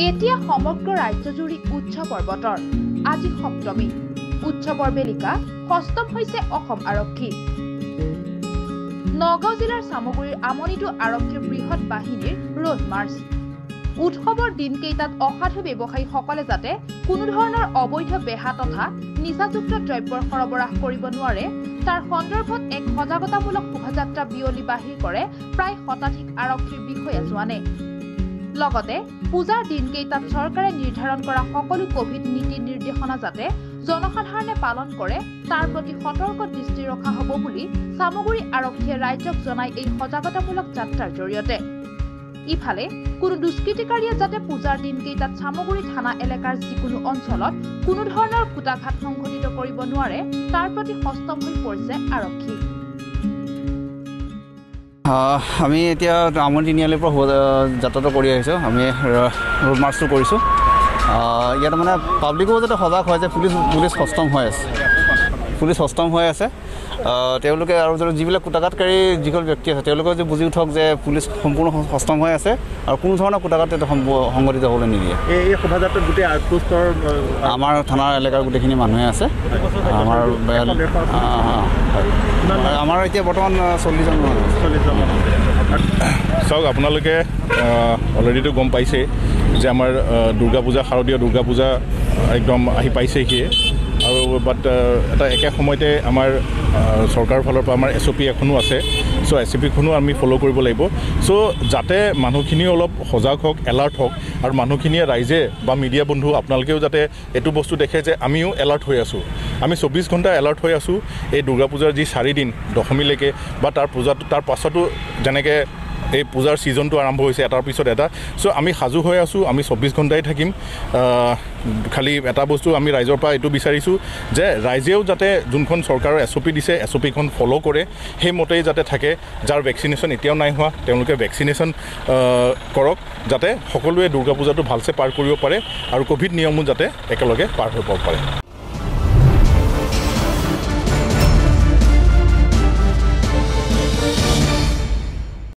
এতিয়া সমগ্ৰ ৰাজ্যজুৰি উৎসৱৰ বতৰ। আজি সপ্তমী। উৎসৱৰ বেলিকা সষ্টম হৈছে অসম আৰক্ষী। নগাঁও জিলাৰ চামগুৰিৰ আমনিতো আৰক্ষীৰ বৃহৎ বাহিনীৰ ৰোড মাৰ্চ। উৎসৱৰ দিনকেইটাত অসাধু ব্যৱসায়ীসকলে যাতে কোনো ধৰণৰ অবৈধ বেহা তথা নিচাযুক্ত দ্ৰব্যৰ সৰবৰাহ কৰিব নোৱাৰে তাৰ সন্দৰ্ভত এক সজাগতামূলক শোভাযাত্ৰা বিয়লি বাহিৰ কৰে প্ৰায় শতাধিক আৰক্ষীৰ বিষয়া জোৱানে। লগতে পূজাৰ দিনকেইটাত চৰকাৰে নিৰ্ধাৰণ কৰা সকলো কভিড নীতি নিৰ্দেশনা যাতে জনসাধাৰণে পালন কৰে তাৰ প্ৰতি সতৰ্ক দৃষ্টি ৰখা হ'ব বুলি চামগুৰি আৰক্ষীয়ে ৰাইজক জনাই এই সজাগতামূলক যাত্ৰাৰ জৰিয়তে। ইফালে কোনো দুষ্কৃতিকাৰীয়ে যাতে পূজাৰ দিনকেইটাত চামগুৰি থানা এলেকাৰ যিকোনো অঞ্চলত কোনো ধৰণৰ কূটাঘাত সংঘটিত কৰিব নোৱাৰে তাৰ প্ৰতি সষ্টম হৈ পৰিছে আৰক্ষী। আমি এতিয়া আমনি তিনিআলিৰ পৰা যাত্ৰাটো কৰি আহিছোঁ। আমি ৰোড মাৰ্চটো কৰিছোঁ। ইয়াত মানে পাব্লিকো যাতে সজাগ হয় যে পুলিচ সষ্টম হৈ আছে, পুলিচ সষ্টম হৈ আছে। তেওঁলোকে আৰু যিবিলাক কূটাঘাতকাৰী যিসকল ব্যক্তি আছে তেওঁলোকেও যে বুজি উঠক যে পুলিচ সম্পূৰ্ণ সষ্টম হৈ আছে আৰু কোনো ধৰণৰ কূটাঘাত যাতে সংঘটিত হ'বলৈ নিদিয়ে। এই শোভাযাত্ৰাত গোটেই আউটপোষ্টৰ আমাৰ থানাৰ এলেকাৰ গোটেইখিনি মানুহে আছে। আমাৰ আমাৰ এতিয়া বৰ্তমান 40জন মানুহ। 40জন মানুহ। চাওক, আপোনালোকে অলৰেডিতো গম পাইছে যে আমাৰ দুৰ্গা পূজা, শাৰদীয় দুৰ্গা পূজা একদম আহি পাইছেহিয়ে। আৰু বাট এটা একে সময়তে আমাৰ চৰকাৰৰ ফালৰ পৰা আমাৰ SOP এখনো আছে। চ' SOPখনো আমি ফ'ল' কৰিব লাগিব। চ' যাতে মানুহখিনিও অলপ সজাগ হওক, এলাৰ্ট হওক, আৰু মানুহখিনিয়ে ৰাইজে বা মিডিয়া বন্ধু আপোনালোকেও যাতে এইটো বস্তু দেখে যে আমিও এলাৰ্ট হৈ আছোঁ, আমি 24 ঘণ্টা এলাৰ্ট হৈ আছোঁ। এই দুৰ্গা পূজাৰ যি 4 দিন দশমীলৈকে বা তাৰ পূজাটো তাৰ পাছতো যেনেকৈ এই পূজাৰ ছিজনটো আৰম্ভ হৈছে এটাৰ পিছত এটা, চ' আমি সাজু হৈ আছোঁ, আমি 24 ঘণ্টাই থাকিম। খালি এটা বস্তু আমি ৰাইজৰ পৰা এইটো বিচাৰিছোঁ যে ৰাইজেও যাতে যোনখন চৰকাৰৰ SOP দিছে SOPখন ফ'ল' কৰে, সেইমতেই যাতে থাকে। যাৰ ভেকচিনেশ্যন এতিয়াও নাই হোৱা তেওঁলোকে ভেকচিনেশ্যন কৰক, যাতে সকলোৱে দুৰ্গা পূজাটো ভালছে পাৰ কৰিব পাৰে আৰু ক'ভিড নিয়মো যাতে একেলগে পাৰ হৈ পাব পাৰে।